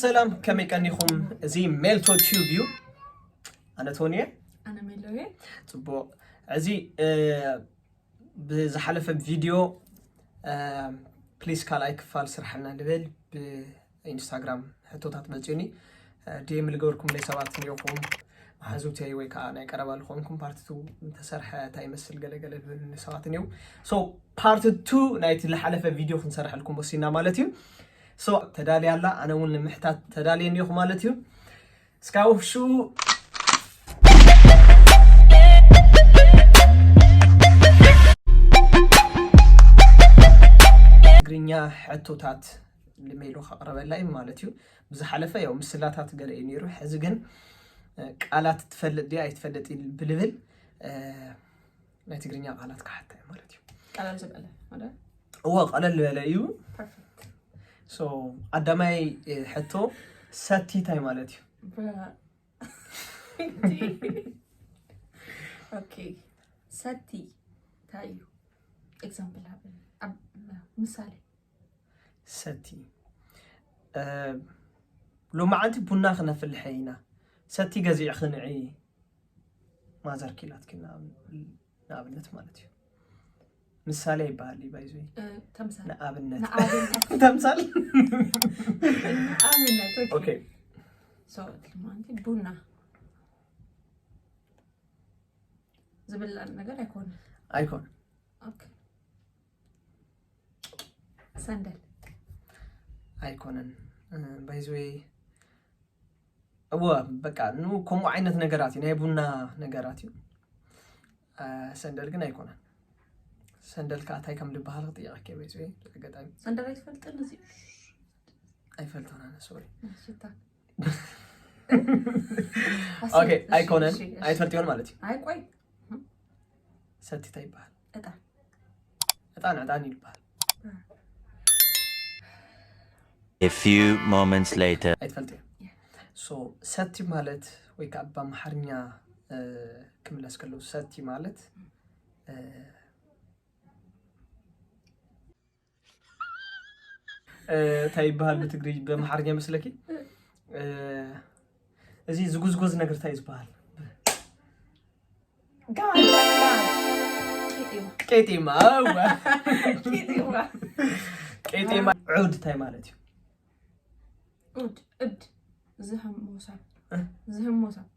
ሰላም፣ ከመይ ቀኒኹም? እዚ ሜልቶ ቲዩብ እዩ። ኣነ ቶኒ እየ። ኣነ ሜሎየ። ጽቡቕ። እዚ ብዝሓለፈ ቪድዮ ፕሊስ ካልኣይ ክፋል ስርሓልና ንብል ብኢንስታግራም ሕቶታት መፅዩኒ። ዲኤም ልገበርኩምለይ ሰባት እኒኦኹም፣ መሓዙተይ ወይ ከዓ ናይ ቀረባ ዝኾንኩም ፓርት ቱ እንተሰርሐ እንታይ ይመስል ገለገለ ዝብሉኒ ሰባት እኒው። ሶ ፓርት ቱ ናይቲ ዝሓለፈ ቪድዮ ክንሰርሐልኩም ወሲና ማለት እዩ። ሶ ተዳልያ ኣላ፣ ኣነ እውን ንምሕታት ተዳልየ እኒኹ ማለት እዩ። እስካብ ሽኡ ትግርኛ ሕቶታት ልሜሎ ከቕረበላ እዩ ማለት እዩ። ብዝሓለፈ ያው ምስላታት ገለ እዩ ነይሩ። ሕዚ ግን ቃላት ትፈልጥ ድያ ኣይትፈልጥ ብልብል ናይ ትግርኛ ቃላት ክሓታ እዩ ማለት እዩ። ቀለል ዝበለ ማለት እዎ ቀለል ዝበለ እዩ። ፐርፌክት። ሶ ቀዳማይ ሕቶ ሰቲ እንታይ ማለት እዩ? ኦኬ፣ ሰቲ እንታይ እዩ? ኤግዛምፕል ሃበኒ። ኣብ ምሳሌ ሰቲ እ፣ ሎማዓንቲ ቡና ክነፍልሐ ኢና፣ ሰቲ ገዚዕኺ ንዒ ማዘር ኪላትኪ ንኣብነት ማለት እዩ። ምሳሌ ይበሃል እዩ ባይዘይ እ፣ ተምሳል ንኣብነት ንኣብነት ተምሳል ኣብነት። ኦኬ ኦኬ ሶ ሎማዓንቲ ቡና ዝብላዕ ነገር ኣይኮነ። ኣይኮን ኦኬ ሰንደል ኣይኮነን ባይዘይ እወ በቃ ኑ ከምኡ ዓይነት ነገራት እዩ ናይ ቡና ነገራት እዩ። እ፣ ሰንደል ግን ኣይኮነን። ሰንደል ከዓ እንታይ ከም ዝበሃል ክጥየቀኪ ባይዘይ ኣጋጣሚ ሰንደል ኣይትፈልጥን እዚ ኣይፈልጦን ኣነ ሶሪ። ሽታ ኦኬ ኣይኮነን። ኣይትፈልጥዮን ማለት እዩ። ኣይ ቆይ ሰቲ እንታይ ይበሃል? እጣን ዕጣን ዕጣን ይበሃል። A few moments later. ኣይትፈልጥዮ። ሶ ሰቲ ማለት ወይ ከዓ ብኣምሓርኛ እ፣ ክምለስ ከለዉ ሰቲ ማለት እ፣ እ፣ እንታይ ይበሃል ብትግርኛ ብኣምሓርኛ መስለኪ? እ፣ እዚ ዝጉዝጎዝ ነገር እንታይ ዝበሃል? ጋል ጋል ቂጢማ ቄጤማ። እወ። ቂጢማ ቄጤማ። ዑድ እንታይ ማለት እዩ? ኡድ እድ ዝህም ሞሳብ እ? ዝህም ሞሳብ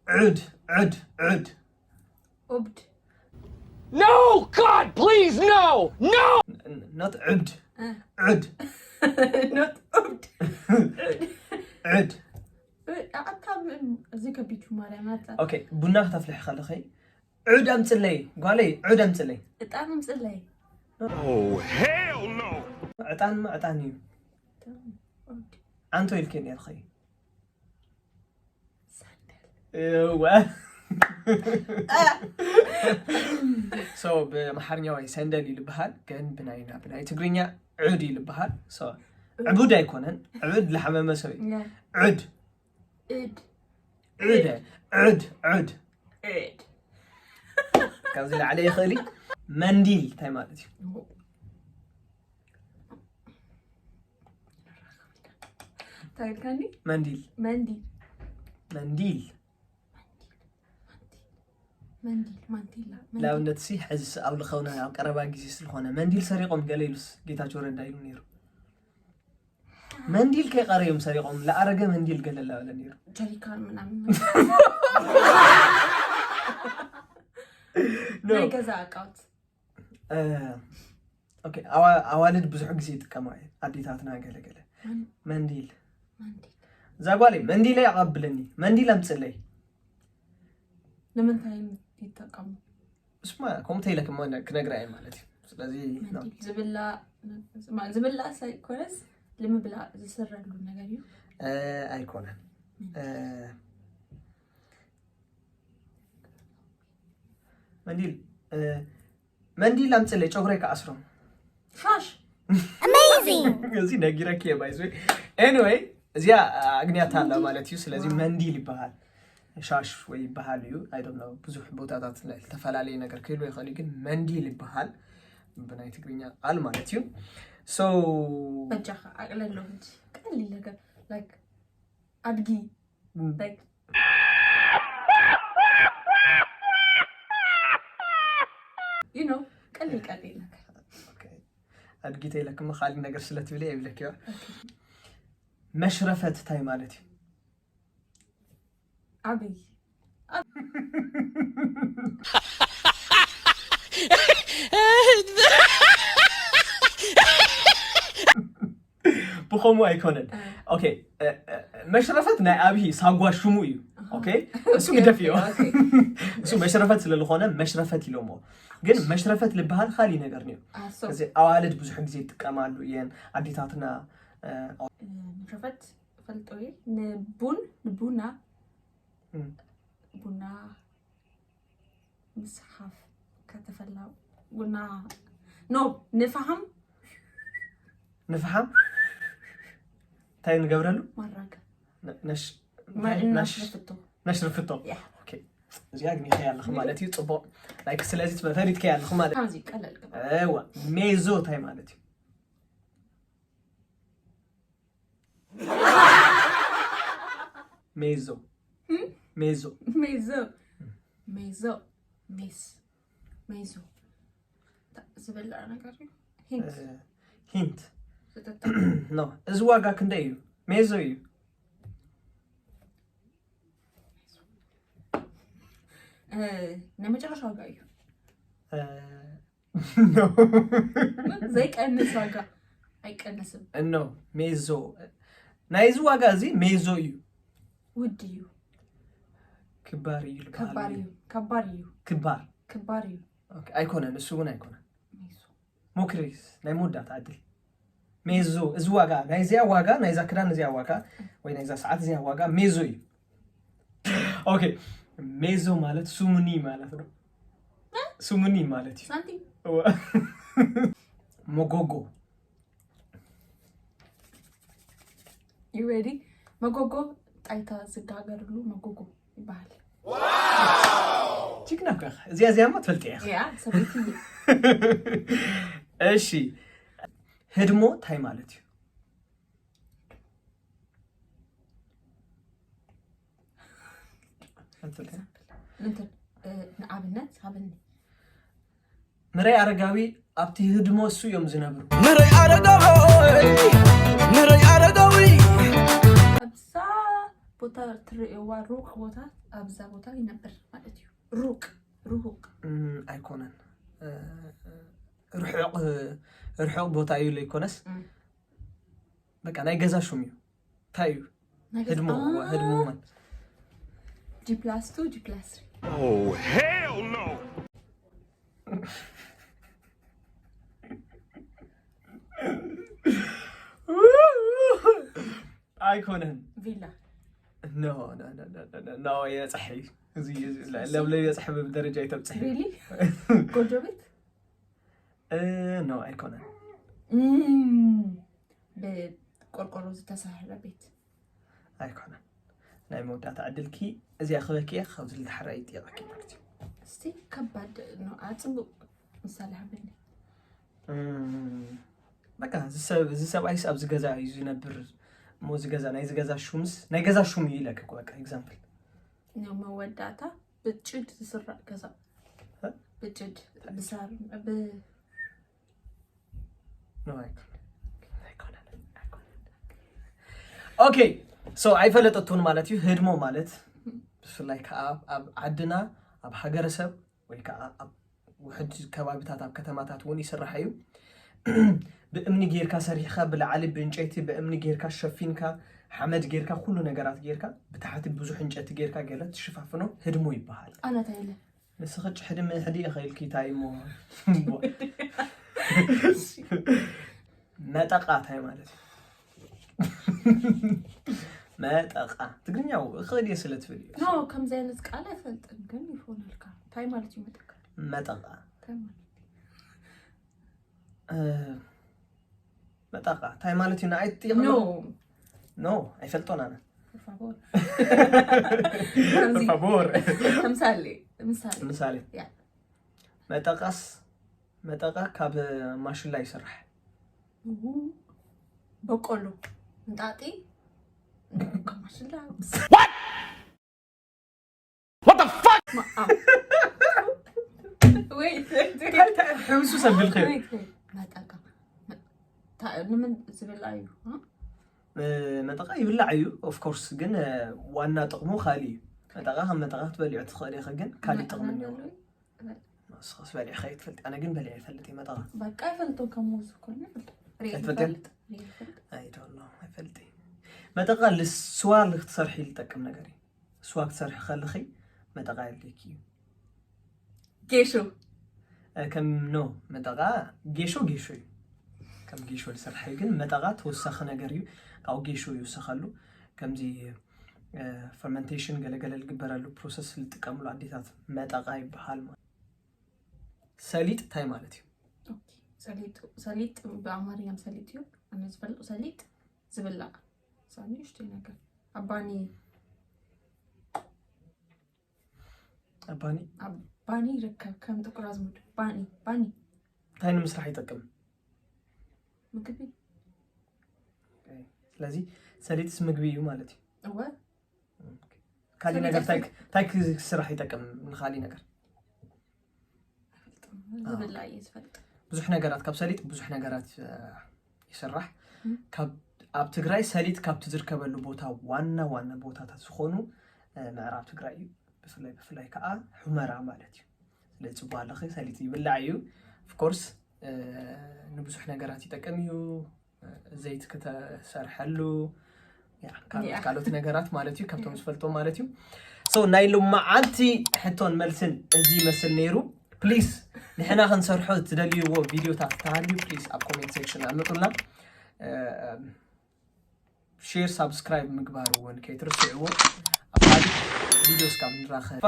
ዑድ ዑድ ዑድ ኡብድ No! God, please, no! No! not ዕብድ እ፣ ዑድ ኖት ኡብድ ዑድ። ኣካ እዚ ከቢድ ማርያም ኣታ ኦኬ ቡና ክተፍልሒ ከለኸይ ዑድ ኣምፅለይ ጓለይ፣ ዑድ ኣምፅለይ። እጣን ምፅለይ Oh, hell no! ዕጣንማ ዕጣን እዩ። ኡብድ ዓንቶ ኢልኪ ነርኸይ ሰንደል እወ። ሶ ብኣምሓርኛ ወይ ሰንደል ይልበሃል፣ ግን ብናይና ብናይ ትግርኛ ዑድ ይልበሃል። ሶ ዕቡድ ኣይኮነን፣ ዕቡድ ዝሓመመ ሰብ እዩ። ያ ዑድ እድ ዑድ ዑድ ዑድ እድ ካብዚ ላዕለ ይኽእል እዩ። መንዲል እንታይ ማለት እዩ? እንታይ ኢልካኒ? መንዲል መንዲ መንዲል መንዲል ማንቲላ መንዲ- ንኣብነት ሲ ሕዚ ኣብ ልኸውና ኣብ ቀረባ ግዜ ስለኾነ መንዲል ሰሪቆም ገለ ኢሉስ ጌታቸው ረዳ ኢሉ ነይሩ። መንዲል ከይቀረዮም ሰሪቆም ለኣረገ መንዲል ገለ ላበለ ነይሩ። ጀሪካን ምናምን No። ናይ ገዛ እቃውት እ፣ ኦኬ፣ ኣዋ- ኣዋልድ ብዙሕ ግዜ ይጥቀማ እየን ኣዴታትና ገለገለ መን- መንዲል መንዲል እዛ ጓለይ መንዲለይ ኣቐብለኒ መንዲል ኣምፅለይ ንምንታይ ይጠቀሙ? እስማ ከምኡ ተይለክ ክነግራ እየ ማለት እዩ። ስለዚ መንዲል ዝብላ ዝብላ ሳይኮነስ ልምብላ ዝስረሉ ነገር እዩ። እ፣ ኣይኮነን እ፣ መንዲል እ፣ መንዲል ኣምፅለይ ጨጉረይ ክኣስሮም ሻሽ እዚ ነጊረኪ እየ ባይዘ ኤኒወይ እዚኣ ኣግንያታ ኣላ ማለት እዩ። ስለዚ መንዲል ይበሃል ሻሽ ወይ ይበሃል እዩ። ኣይ ዶንት ኖ ብዙሕ ቦታታት ዝተፈላለየ ነገር ክህልዎ ይኽእል እዩ፣ ግን መንዲል ይበሃል ብናይ ትግርኛ ቃል ማለት እዩ። So በጃኻ ኣቅለሎ እንጂ ቀሊል ነገር like ኣድጊ like you know ቀሊል ቀሊል ነገር ኣድጊ ተይለክሞ ካልእ ነገር ስለ ትብሊ የብለኪ። መሽረፈት እንታይ ማለት እዩ? ዓብይ ብኸምኡ ኣይኮነን። ኦኬ፣ መሽረፈት ናይ ኣብሂ ሳጓ ሽሙ እዩ። ኦኬ፣ እሱ ግደፍዮ። እሱ መሽረፈት ስለዝኾነ መሽረፈት ኢሎሞ። ግን መሽረፈት ዝበሃል ካልእ ነገር እዩ። እዚ ኣዋልድ ብዙሕ ግዜ ይጥቀማሉ እየን ኣዴታትና። መሽረፈት ፈልጦ ንቡን ንቡና ቡና ምስሓፍ ከተፈላ ቡና ኖ ንፋሃም ንፍሓም እንታይ ንገብረሉ? ማራገ ነሽ እናሽረፍቶ ነሽርፍቶ። እዚኣ ኣግኒኸያ ኣለኹ ማለት እዩ። ፅቡቅ ላይክ ስለዚ ፈሪድከያ ኣለኹ ማለት ካብዚ ቀለል ግባ እዋ። ሜዞ እንታይ ማለት እዩ? ሜዞ ሜዞ ሜዞ ሜዞ ሜስ ሜዞ ዝበልዕ ነገር እዩ። ሂንት ሂንት ዝጠጣ ኖ። እዚ ዋጋ ክንደይ እዩ? ሜዞ እዩ። ናይ መጨረሻ ዋጋ እዩ። ዘይቀንስ ዋጋ ኣይቀንስም። እኖ ሜዞ ናይዚ ዋጋ እዚ ሜዞ እዩ። ውድ እዩ። ክባር እዩ ዝበሃል ከባድ እዩ። እዩ። ከባድ እዩ። ክባር ክባድ እዩ። ኦኬ፣ ኣይኮነን፣ እሱ እውን ኣይኮነን። ሜዞ ሞክሪስ ናይ መወዳእታ ዕድል ሜዞ። እዚ ዋጋ ናይዚኣ ዋጋ ናይዛ ክዳን እዚኣ ዋጋ ወይ ናይዛ ሰዓት እዚኣ ዋጋ ሜዞ እዩ። ኦኬ፣ ሜዞ ማለት ሱሙኒ ማለት ነው። ሱሙኒ ማለት እዩ። ሳንቲም እወ። መጎጎ you ready? መጎጎ ጣይታ ዝጋገርሉ መጎጎ ይበሃል። ጅግና እኮ ኢኻ። እዚኣ እዚኣማ ትፈልጢ ኢኻ። ያ ሰበይቲ እየ። እሺ፣ ህድሞ እንታይ ማለት እዩ? እንትን እ፣ ንኣብነት ሃበኒ። ንረይ ኣረጋዊ ኣብቲ ህድሞ እሱ እዮም ዝነብሩ። ንረይ ኣረጋዊ ንረይ ኣረጋዊ ኣብዛ ቦታ ትርእዋ ሩቅ ቦታ ኣብዛ ቦታ ይነብር ማለት እዩ። ሩቅ ሩቅ እም፣ ኣይኮነን። እ፣ ርሑቕ ርሑቕ ቦታ እዩ ዘይኮነስ እም። በቃ ናይ ገዛ ሹም እዩ። እንታይ እዩ? ናይ ገዛ- ህድሞ አ፣ ህድሞ ማለት ጂ ፕላስ ቱ ጂ ፕላስ ትሪ Oh, hell no! ኣይኮነን። ቪላ ኖ ኖ ኖ ኖ ኖ ኖ የፀሐይ እዚ ለብለ የፀሐ ብደረጃ ይተብፅሐ ሪሊ ጎጆ ቤት ኖ ኣይኮነን። እም፣ ብቆርቆሮ ዝተሰርሐ ቤት ኣይኮነን። ናይ መወዳእታ ዕድልኪ እዚኣ ክበኪ እየ ካብዚ ልዳሕራ ይጥየቀኪ ማለት እዩ። እስቲ ከባድ ነው ኣፅቡቅ ምሳሌ ሃበኒ እም፣ በቃ እዚ ሰብ- እዚ ሰብኣይስ ኣብዚ ገዛ እዩ ዝነብር እሞ እዚ ገዛ ናይዚ ገዛ ሹምስ ናይ ገዛ ሹም እዩ ኢለኪ እኮ በቃ ኤግዛምፕል ነው መወዳእታ ብጭድ ዝስራእ ገዛ እ? ብጭድ ብሳር ብ- ኖ፣ ኣይኮነን። ኣይኮነን። ኣይኮነን። ኦኬ ሶ ኣይፈለጠቱን ማለት እዩ። ህድሞ ማለት ብፍላይ ከዓ ኣብ ዓድና ኣብ ሃገረሰብ ወይ ከዓ ኣብ ውሕድ ከባቢታት ኣብ ከተማታት እውን ይስራሕ እዩ። ብእምኒ ጌርካ ሰሪሕካ ብላዕሊ ብእንጨይቲ ብእምኒ ጌርካ ሸፊንካ ሓመድ ጌርካ ኩሉ ነገራት ጌርካ ብታሕቲ ብዙሕ እንጨይቲ ጌርካ ገለ ትሽፋፍኖ ህድሞ ይበሃል። ኣነታ ኢለ ንስኺ ጭሕዲ ምሕዲ ኢኺ ኢልኪ እንታይ እሞ መጠቓ እንታይ ማለት እዩ? መጠቓ ትግርኛ እኽእል እየ ስለ ትብል እዩ። ኖ ከምዚ ዓይነት ቃል ኣይፈልጥን ግን ይኾነልካ እንታይ ማለት እዩ መጠቃ መጠቓ እንታይ ማለት እ፣ መጠቓ እንታይ ማለት እዩ? ንኣይ ትጥይቕ ኖ ኖ ኣይፈልጦን ኣነ። Por favor Por favor. ከምሳሌ ምሳሌ ምሳሌ ያ መጠቓስ መጠቓ ካብ ማሽላ ይስራሕ። በቆሎ፣ እንጣጢ፣ ከማሽላ። What the fuck? ወይ እንታይ እንታይ ሕምሱ ሰብልከ? መጠቃ። ንምን ዝብላ እዩ? መጠቃ ይብላዕ እዩ። Of course ግን ዋና ጥቕሙ ካልእ እዩ። መጠቃ ከም መጠቃ ክትበልዖ ትኽእል ኢኺ፣ ግን ካልእ ጥቕሚ እኒኦ። ንስኻስ በሊዕኻ ይትፈልጥ? ኣነ ግን በሊዐ ይፈልጥ እየ መጠቃ። በቃ ይፈልጦ ከመዚ ኮነ ይፈልጥ። ኣይትፈልጥን? I don't know፣ ኣይፈልጥ። መጠቃ ልስዋ ልክትሰርሒ ልጠቅም ነገር እዩ። ስዋ ክትሰርሒ ከለኺ መጠቃ የድልየኪ እዩ። ጌሾ ከም ኖ መጠቃ ጌሾ ጌሾ እዩ። ከም ጌሾ ዝስራሕ እዩ፣ ግን መጠቃ ተወሳኺ ነገር እዩ። ካብኡ ጌሾ ይውሰኸሉ። ከምዚ ፈርመንቴሽን ገለገለ ዝግበረሉ ፕሮሰስ ዝጥቀምሉ ኣዴታት መጠቃ ይበሃል። ማለት ሰሊጥ እንታይ ማለት እዩ? ሰሊጥ ሰሊጥ ብኣማርኛም ሰሊጥ እዩ። ኣነ ዝፈልጦ ሰሊጥ ዝብላዕ ሳኒ ሽቲ ነገር ኣባኒ ኣባኒ ኣባኒ ይርከብ ከም ጥቁር ኣዝሙድ ባኒ ባኒ እንታይ ንምስራሕ ይጠቅም? ምግቢ ስለዚ ሰሊጥስ ምግቢ እዩ ማለት እዩ። እወ ካሊእ ነገር እንታይ እንታይ ክስራሕ ይጠቅም? ንካሊእ ነገር ዝብላ እየ ዝፈልጥ። ብዙሕ ነገራት ካብ ሰሊጥ ብዙሕ ነገራት እ፣ ይስራሕ። ም። ካብ ኣብ ትግራይ ሰሊጥ ካብቲ ዝርከበሉ ቦታ ዋና ዋና ቦታታት ዝኾኑ እ፣ ምዕራብ ትግራይ እዩ። ብፍላይ ብፍላይ ከዓ ሑመራ ማለት እዩ። ስለዚ ፅቡቅ ኣለኺ፣ ሰሊጥ ይብላዕ እዩ። Of course እ፣ ንብዙሕ ነገራት ይጠቅም እዩ። እ፣ ዘይት ክተሰርሐሉ ያ፣ ካልኦት ያ። ካልኦት ነገራት ማለት እዩ፣ ካብቶም ዝፈልጦም ማለት እዩ። So ናይ ሎማዓንቲ ሕቶን መልስን እዚ ይመስል ነይሩ። ፕሊስ ንሕና ክንሰርሖ ትደልይዎ ቪዲዮታት ተሃልዩ ፕሊስ ኣብ ኮሜንት ሴክሽን ኣምጡልና። እ፣ ሼር ሳብስክራይብ ምግባር እውን ከይትርስዕዎ። ኣብ ካልእ ቪዲዮ እስካብ ንራኸብ።